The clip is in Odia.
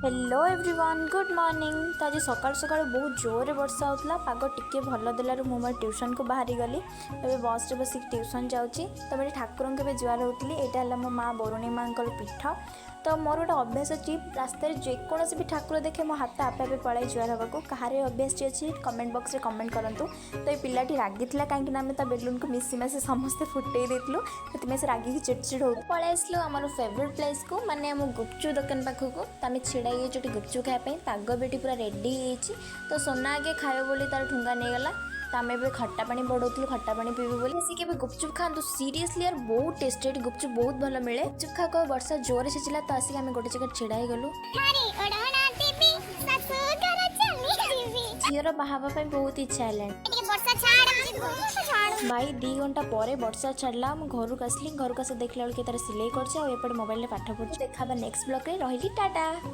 Hello everyone, good morning. ତ ଆଜି ସକାଳୁ ସକାଳୁ ବହୁତ ଜୋରରେ ବର୍ଷା ହେଉଥିଲା। ପାଗ ଟିକେ ଭଲ ଦେଲାରୁ ମୁଁ ମୋର ଟ୍ୟୁସନ୍କୁ ବାହାରି ଗଲି। ଏବେ ବସ୍ରେ ବସିକି ଟ୍ୟୁସନ୍ ଯାଉଛି। ତ ମୁଁ ଏଠି ଠାକୁରଙ୍କୁ ଏବେ ଜୁହାର ହେଉଥିଲି। ଏଇଟା ହେଲା ମୋ ମା ବରୁଣେଇ ମାଙ୍କର ପୀଠ। ତ ମୋର ଗୋଟେ ଅଭ୍ୟାସ ଅଛି, ରାସ୍ତାରେ ଯେକୌଣସି ବି ଠାକୁର ଦେଖେ, ମୋ ହାତ ଆପେ ଆପେ ପଳାଏ ଜୁହାର ହେବାକୁ। କାହାର ଏ ଅଭ୍ୟାସଟି ଅଛି, କମେଣ୍ଟ ବକ୍ସରେ କମେଣ୍ଟ କରନ୍ତୁ। ତ ଏ ପିଲାଟି ରାଗିଥିଲା, କାହିଁକିନା ଆମେ ତା ବେଲୁନକୁ ମିଶି ମାସି ସମସ୍ତେ ଫୁଟେଇ ଦେଇଥିଲୁ। ସେଥିପାଇଁ ସେ ରାଗିକି ଚିଡ଼ଚିଡ଼ ହଉ। ପଳେଇ ଆସିଲୁ ଆମର ଫେଭରେଟ୍ ପ୍ଲେସ୍କୁ, ମାନେ ଆମ ଗୁପଚୁପ୍ ଦୋକାନ ପାଖକୁ। ତ ଆମେ ଛିଡ଼ା ହେଇଯାଇଛୁ ଏଠି ଗୁପଚୁପ୍ ଖାଇବା ପାଇଁ। ପାଗ ବି ଏଠି ପୁରା ରେଡ଼ି ହେଇଯାଇଛି। ତ ସୋନା ଆଗେ ଖାଇବ ବୋଲି ତାର ଠୁଙ୍ଗା ନେଇଗଲା। ତ ଆମେ ଏବେ ଖଟା ପାଣି ବଢ଼ଉଥିଲୁ, ଖଟା ପାଣି ପିଇବୁ ବୋଲି। ଆସିକି ଏବେ ଗୁପଚୁପ୍ ଖାଆନ୍ତୁ। ସିରିୟସଲି ୟାର, ବହୁତ ଟେଷ୍ଟି। ଏଠି ଗୁପଚୁପ୍ ବହୁତ ଭଲ ମିଳେ। ଗୁପଚୁପ୍ ଖାଉ ଖାଉ ବର୍ଷା ଜୋରେ ଛେଚିଲା। ତ ଆସିକି ଆମେ ଗୋଟେ ଜାଗାରେ ଛିଡ଼ା ହେଇଗଲୁ। ଠାରେ ଓଢ଼ଣା ଦେବି, ଶାଶୁ ଘର ଚାଲି ଯିବି। ଝିଅର ବାହା ହେବା ପାଇଁ ବହୁତ ଇଚ୍ଛା ହେଲାଣି। ଟିକେ ବର୍ଷା ଛାଡ଼, ବର୍ଷା ଛାଡ଼। ଭାଇ, 2 ଘଣ୍ଟା ପରେ ବର୍ଷା ଛାଡ଼ିଲା। ମୁଁ ଘରକୁ ଆସିଲି। ଘରକୁ ଆସି ଦେଖିଲା ବେଳକୁ ତାର ସିଲେଇ କରୁଛି ଆଉ ଏପଟେ ମୋବାଇଲରେ ପାଠ ପଢ଼ୁଛି। ଦେଖା ନେକ୍ସଟ ବ୍ଲଗ୍ରେ। ରହିଲି, ଟାଟା।